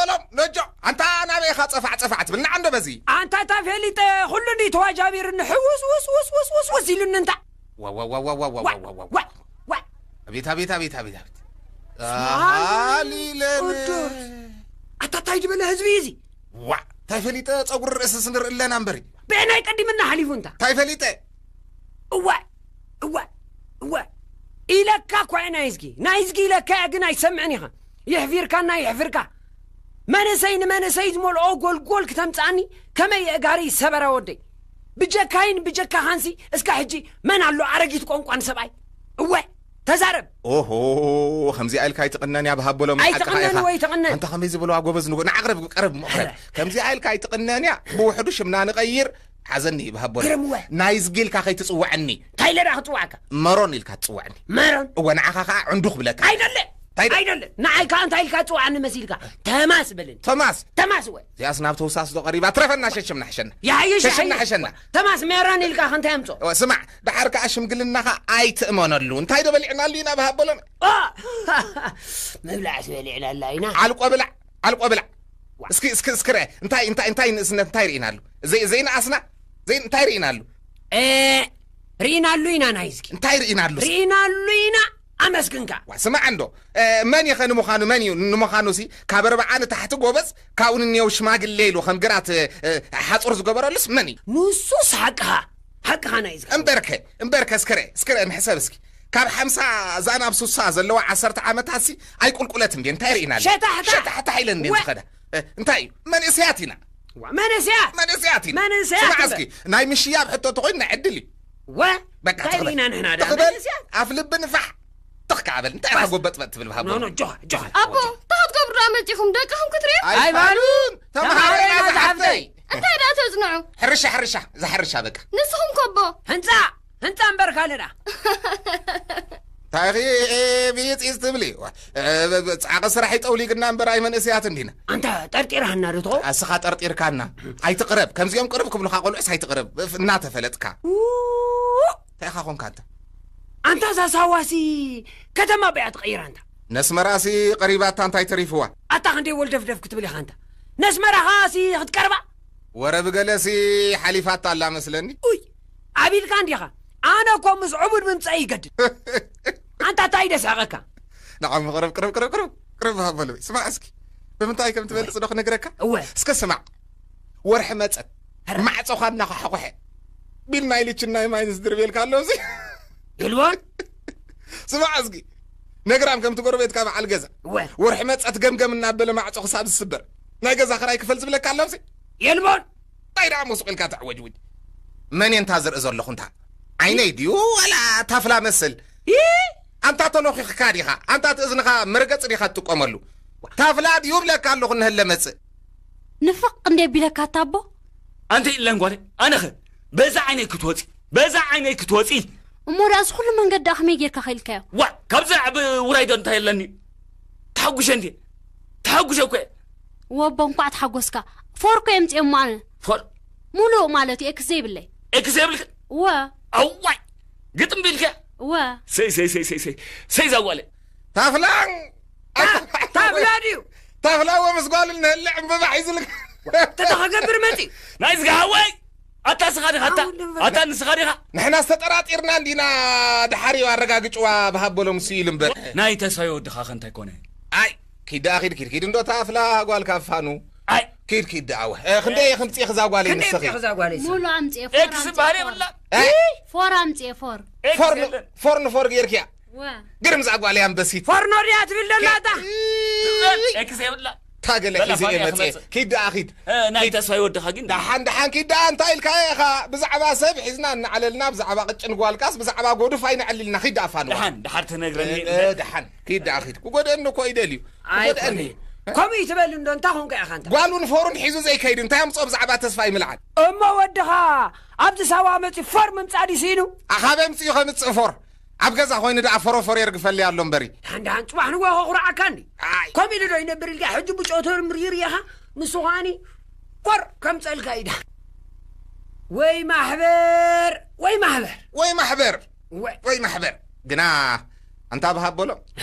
በሎም ነጆ። ኣንታ ናበይ ኢኻ ጸፋዕ ጸፋዕ ትብል? ንዓ እንዶ በዚ። ኣንታ እታ ፈሊጠ ኩሉ እንዲ ተዋጃቢርኒ ሕውስ ውስ ውስ ውስ ውስ ውስ ኢሉኒ እንታ። ዋ፣ ዋ፣ ዋ፣ ዋ፣ ዋ፣ ዋ፣ ዋ፣ ዋ፣ ዋ። ዋ፣ ዋ። ኣቤት፣ ኣቤት፣ ኣቤት፣ ኣቤት፣ ኣቤት። ስማል ኣሃሊለን። ቅዱስ። ኣታ እንታይ ዝበለ ህዝቢ እዩ እዚ? ዋ፣ እንታይ ፈሊጠ ጸጉሪ ርእስስ ንርኢ ኣለና እምበሪ። በየናይ ቀዲምና ሓሊፉ እንታ? እንታይ ፈሊጠ? እወ፣ እወ፣ እወ። ኢለካ እኳ እየ ናይዝጊ። ናይዝጊ ኢለካ እየ ግን ኣይሰምዕን ኢኻ። የሕፊርካና የሕፍርካ። መንእሰይ ንመንእሰይ ዝመልኦ ጎልጎል ክተምጽኣኒ ከመይ የእጋሪ ይሰበረ ወደይ። ብጀካይን ብጀካኻንሲ እስካ ሕጂ መን ኣሎ ኣረጊት ቋንቋ ንሰብኣይ? እወ፣ ተዛረብ። ኦሆ፣ ከምዚኣ ኢልካ ኣይትቕነን እያ ብሃቦሎም። ሓቅኻ ኣይትቕነን ኢኻ። ወይ ትቕነን? ኣንታ ከመይ ዝበልዋ ጎበዝ ንጉ-፣ ንዓ ቅረብ፣ ቅረብ፣ ቅረብ። ኧረ። ከምዚኣ ኢልካ ኣይትቕነን እያ። ብውሕዱ ሽምና ንቐይር። ሓዘኒ ብሃቦሎም። ግርምወ። ናይዝጊ ኢልካ ከይትጽውዐኒ። እንታይ ኢለ ደኣ ክጽዋዕካ? መሮን ኢልካ ትጽውዐኒ። መሮን? እወ፣ ንዓኻ ኸኣ ዕንዱ ክብለካ። ኣይደለ። እንታይ ደ- ኣይደለ። ንዓይ ከኣ እንታይ ኢልካ ትጽውዓኒ መሲልካ? ተማስ በለኒ። ተማስ? ተማስ ወ። እዚኣስ ናብ ተውሳስ ዶ ቀሪባ? ትረፈና ሸሽምና ሕሸና። ይሓይሽ፣ ሸሽምና ይሓይሽ። ሕሸና። ተማስ ሜሮን ኢልካ ከ እንታይ ኣምጾ? እወ፣ ስማዕ፣ ደሓር ከኣ ሽምግልናኻ ኣይትእመነሉ። እንታይ ዶ በሊዕናሉ ኢና ብሃቦሎም? ኦ! መብላዕሲ በሊዕናላ ኢና። ዓልቆ ብላዕ፣ ዓልቆ ብላዕ። ዋ። እስኪ፣ እስኪ፣ እስኪ ርአ። እንታይ፣ እንታይ፣ እንታይ ንእስነት፣ እንታይ ርኢናሉ? ዘይ-፣ ዘይነኣስና? ዘይ-፣ እንታይ ርኢናሉ? እ፣ ርኢናሉ ኢና ናይዝጊ። እንታይ ርኢናሉ? ርኢናሉ ኢና። ኣመስግንካ። ዋ፣ ስማዕ እንዶ፣ እ፣ መን ኢኸ ንምዃኑ፣ መን እዩ ንምዃኑ ሲ፣ ካብ ኣርብዓ ንታሕቲ ጎበዝ፣ ካብኡ ንኔው ሽማግሌ ኢሉ ከም ግራት፣ እ፣ እ፣ ሓጹር ዝገበረሉስ መን እዩ? ንሱስ ሓቅኻ፣ ሓቅኻ ናይ ዝካ። እምበርከ፣ እምበርከ፣ እስክረ፣ እስክረ፣ ንሕሰብ እስኪ። ካብ ሓምሳ እዛ ናብ ሱሳ ዘለዋ ዓሰርተ ዓመታት ሲ፣ ኣይቁልቁለት እንዴ፣ እንታይ ርኢና ኣለና? ሸታሕታሕ። ሸታሕታሕ ኢለን እንዴ ወ- ዝኸዳ? እ፣ እንታይ እዩ? መንእሰያት ኢና። ዋ፣ መንእሰያት። መንእሰያት ኢና። መንእሰያት ስማዕ ኢና። እስኪ፣ ናይ ምሽያብ ሕቶ ተኾይኑ ናይ ዕድል እዩ። ወ-፣ በቃ እንታይ ትኽበል። ኢና ንሕና ደኣ ትኽበል። መንእሰያት? ኣፍ ልቢ ንፋሕ። ትኽ ከኣ በል። እንታይ ኢኻ ባስ። ጎበጥበጥ ትብል ብሃቦ? ኖ፣ ኖ፣ ጆኻ፣ ጆኻ። ኣቦ፣ እንታይ ክትገብሩ ደኣ መጺኹም? ደቅኹም ክትሪኡ? ኣይፋሉን። ኣይፋሉን። ተምሃሩ ተምሃሩ ኢና ኢና ዝሓፍተይ። ዝሓፍተይ። እንታይ ደኣ ተጽንዑ? ሕርሻ፣ ሕርሻ። እዛ ሕርሻ በቃ። ንስኹም ከ ኣቦ? ህንጻ፣ ህንጻ እምበር ካልእ ደኣ። እንታይ ኢኺ፣ እ፣ ብይጽ ኢዝ ትብሊ? ዋ፣ እ፣ ብ-፣ ብ-፣ ጻዕቒ ስራሕ ይጠውሊግና እምበር ኣይመንእሰያት እንዲና። ኣንታ ጠርጢርሃና ዶ ትኸውን? ኣስኻ ጠርጢርካና። ኣይትቕረብ። ከምዚኦም ቅርብ ክብሉኻ ቆልዑስ ኣይትቕረብ። ፍ-፣ እናተፈለጥካ። ው-፣ እንታይ ኢኻ ኾንካ ኣንታ? ኣንታ እዛ ሳዋሲ ከተማ በያ ትቐይራ ኣንታ። ነስመራሲ ቀሪባታ እንታይ ተሪፍዋ? ኣታ ክንደይ ወልደፍደፍ ክትብል ኢኻ ኣንታ። ነስመራኻሲ ክትቀርባ? ወረ ብገለሲ ሓሊፋታ ኣላ መስለኒ። ኡይ፣ ኣቢልካ እንዲኻ። ኣነ እኮ ምስ ዕቡድ ምምጻእ ይገድድ። ኣንታ እንታይ ደሳቐካ? ንዓም ቅርብ፣ ቅርብ፣ ቅርብ፣ ቅርብ፣ ቅርብ ሃበሉ። ስማዕ እስኪ። ብምንታይ ከም ትበልጽ ዶ ክነግረካ? እወ። እስከ ስማዕ። ወርሒ መጸት። ኧረ። ማዕጾኻ እናኳሓኾሐ። ቢል ናይ ልችን ናይ ማይንስ ድርቤልካ ኣሎ እዚ። ይልቦን? ስማዕ እስኪ። ነግራም ከምቲ ጎረቤትካ በዓል ገዛ። እወ። ወርሒ መጸት ገምገም እናበለ ማዕጾ ክሳብ ዝስበር። ናይ ገዛ ክራይ ክፈል ዝብለካ ኣሎ እዚ። የልቦን። እንታይ ደኣ ሞስቕ ኢልካ ተዕወጅውጅ? መን እየ እንታ ዝርኢ ዘለኹ እንታ? ዓይነይ ድዩ ዋላ ታፍላ መስል? ይ! ኣንታ ተሎኺኽካ ዲኻ? ኣንታ እቲ እዝንኻ መርገጺ ዲኻ ትጥቀመሉ? ታፍላ ድዩ ብለካ ኣለኹ እንሀለ መጽእ። ንፍቕ እንደ ቢለካ ኣታ ኣቦ? ኣንቲ ኢለን ጓለይ፣ ኣነኸ በዛ ዓይነይ ክትወጺ፣ በዛ ዓይነይ ክትወጺ። እሞ ደኣ እዚ ኩሉ መንገዲ ደኣ ከመይ ጌርካ ኸኢልካዮ? ዋ፣ ካብዚ ዓቢ ውራይ ዶ እንታይ ኣለኒ? ተሓጉሸ እንድየ። ተሓጉሸ እኮ እየ። ወቦ፣ እንኳዕ ተሓጎስካ። ፎር እኮ የምጽኤ እሞ ኣነ። ፎር? ሙሉእ ማለት እዩ፣ ኤክስ ዘይብለይ። ኤክስ ዘይብልክ? እወ። ኣዋይ! ግጥም ቢልከ? እወ። ሰይ፣ ሰይ፣ ሰይ፣ ሰይ፣ ሰይ፣ ሰይ፣ ዛጓለ። ታፍላን! ታ-፣ ታፍላ ድዩ? ታፍላ ወ ምስ ጓሉ ንህሊ ዕምበባ ሒዙልካ። ተታ ክገብር መጺ። ናይ ዝጋሃወይ! ኣታ ንስኻ ዲኻ፣ ኣታ፣ ኣው፣ ንበል። ኣታ ንስኻ ዲኻ? ንሕና ዝተጠራጢርና እንዲና፣ ድሓር እዩ ኣረጋግጭዋ ብሃበሎም እሱ ኢሉ እምበር። ናይ ተስፋይ ወድኻ ከ እንታይ ኮነ? ኣይ፣ ኪድ ደኣ ኪድ፣ ኪድ፣ ኪድ እንዶ ታፍላ ጓልካ ፋኑ። ኣይ። ኪድ፣ ኪድ ደኣ ወ። እ፣ ክንደይ እየ ክምጽእ እዛ ጓለይ ክንደይ ንስኺ? እምጽእ እዛ ጓለይ ንስኺ? ሙሉ ኣምጽኤ፣ ፎር ኤክስ ኣምጽኤ፣ ባህሪ ፎር። የብላ። እ? ፎር ኣምጽኤ፣ ፎር። ኤክስ ፎር ን-፣ የለን። ፎር ንፎር ጌርክያ። ወ። ግርም እዛ ጓለይ ኣንበሲት። ፎርኖ ድያ ትብል ዘላ እታ? ኪድ። ኤክስ የብላ። ታገለ በላ ሒዘ ፋንያ እየ መጽእ። ክመጽእ። ኪድ ደኣ ኪድ። እ፣ ናይ ኪድ። ተስፋይ ወድኻ ግን ደሓን፣ ደሓን ኪድ ደኣ እንታይ ኢልካ ኢኻ? ብዛዕባ ሰብ ሒዝና እናዕለልና፣ ብዛዕባ ቅጭን ጓልካስ፣ ብዛዕባ ጎዱፍ ኣይነዕልልና። ኪድ ደኣ ፋንዋ። ደሓን፣ ደሓር ትነግረኒ። እ፣ እ፣ ደሓን። ኪድ ደኣ ኪድ። ክጎድአኒ እኮ ይደልዩ። ክጎድአኒ። ኣይኮነን። ከምኡ ይትበል እንዶ፣ እንታይ ኾንካ ኢኻ እንታ? ጓሉን ፎሩን ሒዙ ዘይከይድ እንታይ ኣምጽኦ ብዛዕባ ተስፋይ ምልዓል? እሞ ወድኻ ኣብዚ ሳዋ መጺኡ ፎር ምምጻእ ድዩ ስኢኑ? ኣኻበ ኣምጺኡ ከምጽእ ፎር? ኣብ ገዛ ኮይኑ ደኣ ፎሮፎር የርግፈለይ ኣሎ እምበሪ። ደሓን ደሓን ጽባሕ ንግሆ ከኹርዓካ እንዲ። ኣይ። ከምኡ ኢሉ ዶ ይነብር ኢልካ ሕጂ ብጮ ተምሪር ኢኻ? ንሱ ኸኣኒ ፎር ከምጸልካ እዩ ደሓን። ወይ ማሕበር፣ ወይ ማሕበር። ወይ ማሕበር። ወይ። ወይ ማሕበር። ግና ኣንታ ብሃበሎ።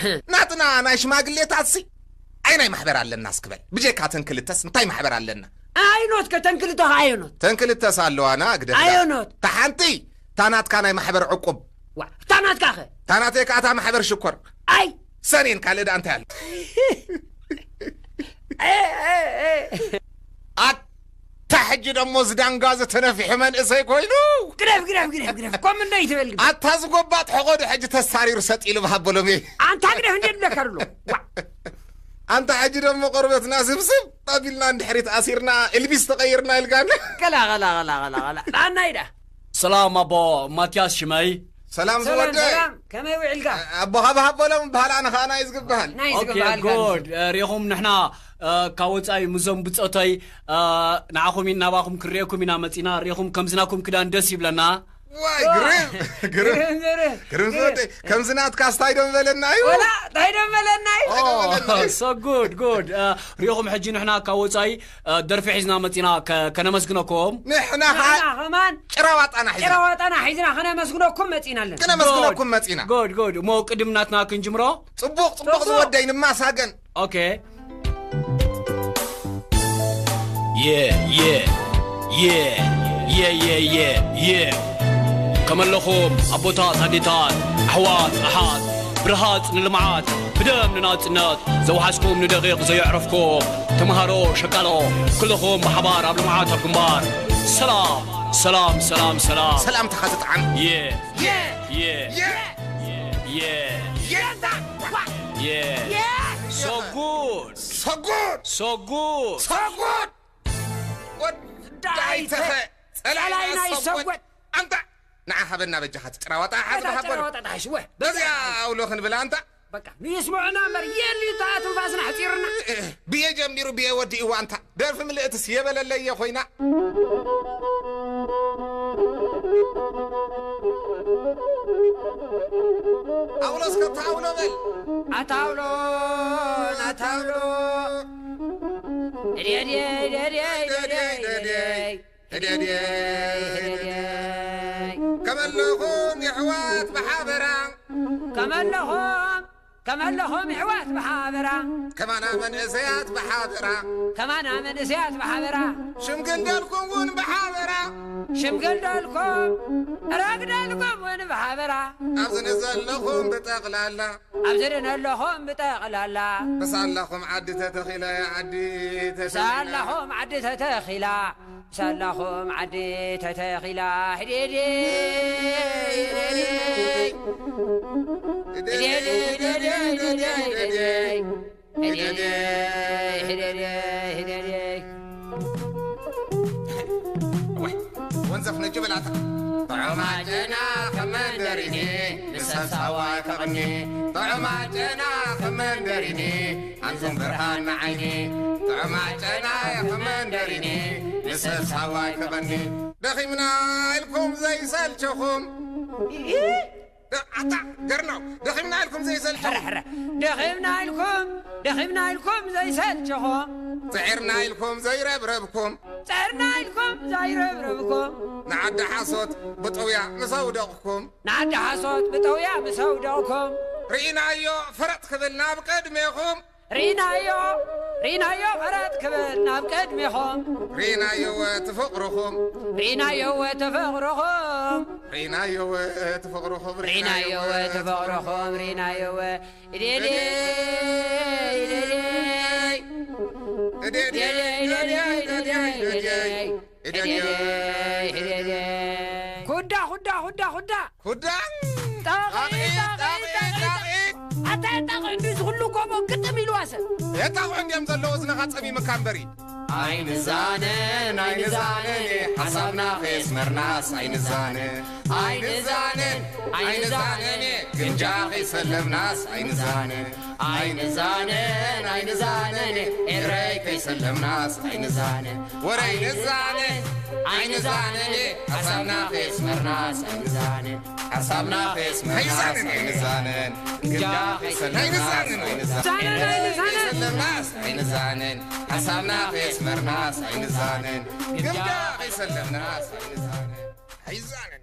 ናትና ናይ ሽማግሌታትሲ እንታይ ማሕበር ኣለና እስክበል? ብጀካ ተን ክልተስ እንታይ ማሕበር ኣለና? ኣየኖት ከ ተን ክልተ ከ ኣየኖት? ተን ክልተስ ኣለዋና፣ ግደፍና። ኣየኖት? እታ ሓንቲ፣ እታ ናትካ ናይ ማሕበር ዕቁብ። ዋ፣ እታ ናትካ ከ? እታ ናተይ ከኣ እታ ማሕበር ሽኮር። ኣይ! ሰኔን ካልእ ደኣ እንታይ ኣሎ? ኣታ ሕጂ ደሞ ዝዳንጋ ዝተነፊሑ መንእሰይ ኮይኑ። ግደፍ፣ ግደፍ፣ ግደፍ፣ ግደፍ። ኮም እንዶ ይትበል ግደፍ። ኣታ ዝጎባጥ ሕቖዱ ሕጂ ተሳሪሩ ሰጥ ኢሉ ብሃቦሎም እየ። ኣንታ ግደፍ እንዴ ንብለካ ኣሎ። ዋ። ኣንታ ሕጂ ደሞ ቆርበትና ስብስብ ኣቢልና እንድሕሪት ኣሲርና፣ ኤልቪስ ተቐይርና ኢልካና። ከላ፣ ከላ፣ ከላ፣ ከላ፣ ከላ። ንኣናይ ዳ። ሰላም ኣቦ ማትያስ ሽመይ። ሰላም ሰላም፣ ዝወደይ። ሰላም። ከመይ ውዒልካ? ኣቦ ሃብ ሃቦሎም በሃል፣ ኣነ ኸኣ ናይ ዝግበሃል። ናይ ኦኬ፣ ዝግበሃል ጉድ። እ፣ ሪኹም ንሕና፣ እ፣ ካብ ወጻኢ ምዞም ብጾተይ፣ እ፣ ንዓኹም ኢና ናባኹም ክርእየኩም ኢና መጺና። ሪኹም ከምዚ ናኩም ክዳን ደስ ይብለና። ዋይ፣ ግርም፣ ግርም። ግርም፣ ግርም። ግርም ዝወደይ፣ ከምዚ ናትካ ስታይ ዶ ምበለና እዩ? ወላ፣ ታይ ዶ ምበለና እዩ? ኦ፣ ታይ ዶ ምበለና እዩ? So good, good. እ፣ ሪኹም ሕጂ ንሕና ካብ ወጻኢ፣ እ፣ ደርፊ ሒዝና መጺና ከ-፣ ከነመስግነኩም። ንሕና ኸኣ ንሕና ኸማን ጭራዋጣና ሒዝና። ጭራዋጣና ሒዝና ከነመስግነኩም መጺና ኣለና። ከነመስግነኩም መጺና። ጉድ፣ ጉድ። እሞ ቅድም ናትና ክንጅምሮ? ጽቡቕ፣ ጽቡቕ ጽቡቕ። ዝወደይ ንማሳገን። ኦኬ። የ፣ የ፣ የ፣ የ፣ የ፣ የ፣ የ። ከመለኹም ኣቦታት፣ ኣዴታት፣ ኣሕዋት፣ ኣሓት፣ ብርሃጽ ንልምዓት፣ ብደም ንናጽነት፣ ዘውሓስኩም ንደቂቕ ዘየዕረፍኩም፣ ተምሃሮ፣ ሸቃሎ፣ ኩልኹም ብሓባር ኣብ ልምዓት ኣብ ግንባር። ሰላም፣ ሰላም፣ ሰላም፣ ሰላም። ሰላምታኻ ዝጠዓም። የ፣ የ፣ የ፣ የ። የ፣ የ። የ። የ። የ። So good. So good. So good. So good. ወዳይተ ወዳይተ ኸ ጸላኢና ጸላኢና ይሰጎድ። ይሰጎድ። ኣንታ ንዓ ሃበና በጃኻ፣ እቲ ጭራዋጣ ሓዝ እታ ሃበሉ። ጭራዋጣ ተሓሽወ። በዚኣ ኣውሎ ክንብላ ኣንታ። በቃ ንስምዖና እምበር የሊ፣ እታ ትንፋስና ኣሕጺሩና። ብየ ጀሚሩ ብየ ወዲእዋ ኣንታ። ደርፊ ምልእትስ የበለለየ ኮይና። ኣውሎ እስከ ኣታ ኣውሎ በል። ኣታ ኣውሎ፣ ኣታ ኣውሎ። እድየ፣ እድየ፣ እድየ፣ እድየ፣ እድየ፣ እድየ። እድየ፣ እድየ፣ እድየ፣ እድየ። ከመለኹም የሕዋት ብሓበራ። ከመለኹም፣ ከመለኹም የሕዋት ብሓበራ። ከማና መንእሰያት ብሓበራ። ከማና መንእሰያት ብሓበራ። ሽምግል ደልኩም እውን ብሓበራ። ሽምግል ደልኩም፣ ረግደልኩም እውን ብሓበራ። ኣብዚ ንዘለኹም ብጠቕላላ። ኣብዚ ንዘለኹም ብጠቕላላ። ብሳላኹም ዓዲ ተተኺለ፣ ዓዲ ተተኺለ። ብሳላኹም ዓዲ ተተኺላ። ሳላኹም ዓዲ ተተኺላ። ህዴዴ፣ ህዴዴ፣ ህዴዴ፣ ህዴዴ፣ ህዴዴ፣ ህዴዴ፣ ህዴዴ፣ ህዴዴ። ወይ፣ ወንዘፍ ነጁ በላታ። ጥዑም ዓጨና ከም መንደሪኒ፣ ንሰብ ሳዋ ይከቕኒ። ጥዑም ዓጨና ከም መንደሪኒ፣ ኣንቱም ብርሃን ንዓይኒ፣ ጥዑም ዓጨና የኽመን ደሪኒ፣ ንሰብ ሳዋ ይከቐኒ። ደኺምና ኢልኩም ዘይሰልቸኹም። ደ-፣ ኣታ ገርናው፣ ደኺምና ኢልኩም ዘይሰልቸኹም። ሕረ፣ ሕረ። ደኺምና ኢልኩም፣ ደኺምና ኢልኩም ዘይሰልቸኹም። ጽዒርና ኢልኩም ዘይረብረብኩም። ጽዒርና ኢልኩም ዘይረብረብኩም። ንዓዲ ሓሶት ብጠውያ ምስ ኣውደቕኩም። ንዓዲ ሓሶት ብጠውያ ምስ ኣውደቕኩም። ርኢናዮ ፈረጥ ክብል ናብ ቅድሜኹም። ርኢናዮ፣ ርኢናዮ ፈረጥ ክብል ናብ ቅድሜኹም። ርኢናዮ እቲ ፍቕርኹም። ርኢናዮ እቲ ፍቕርኹም። ርኢናዮ እቲ ፍቕርኹም። ርኢናዮ እቲ ፍቕርኹም። ርኢናዮ። ኢደዴ፣ ኢደዴ፣ ኢደዴ፣ ኢደዴ፣ ኢደዴ፣ ኢደዴ። ኩዳ፣ ኩዳ፣ ኩዳ፣ ኩዳ። ኩዳ። ጣቒ፣ ጣቒ፣ ጣቒ፣ ጣቒ፣ ጣቒ። ጣቒ። ኣታ የጣቕዕ እንዲ ዝኹሉ ጎቦ ግጥም ኢልዋ ሰብ። የጣቕዑ እንዲዮም ዘለዉ እዝንኻ ጸሚምካ እምበሪ። ኣይንዛነን፣ ኣይንዛነን፣ ሓሳብና ከየስመርናስ ኣይንዛነን። ኣይንዛነን፣ ኣይንዛነን፣ ግምጃ ከይሰለምናስ ኣይንዛነን። ኣይንዛነን፣ ኣይንዛነን፣ ኤረይ ከይሰለምናስ ኣይንዛነን። ወረ ኣይንዛነን፣ ኣይንዛነን፣ ሓሳብና ከየስመርናስ ኣይንዛነን። ሓሳብና ከየስመርናስ ኣይንዛነን። ግምጃ ከይሰለምናስ ኣይንዛነን። ኣይንዛነን፣ ኣይንዛነን። ከይሰለምናስ ኣይንዛነን። ሓሳብና ከየስመርናስ ኣይንዛነን። ግምጃ ከይሰለምናስ ኣይንዛነን። ኣይዛነን።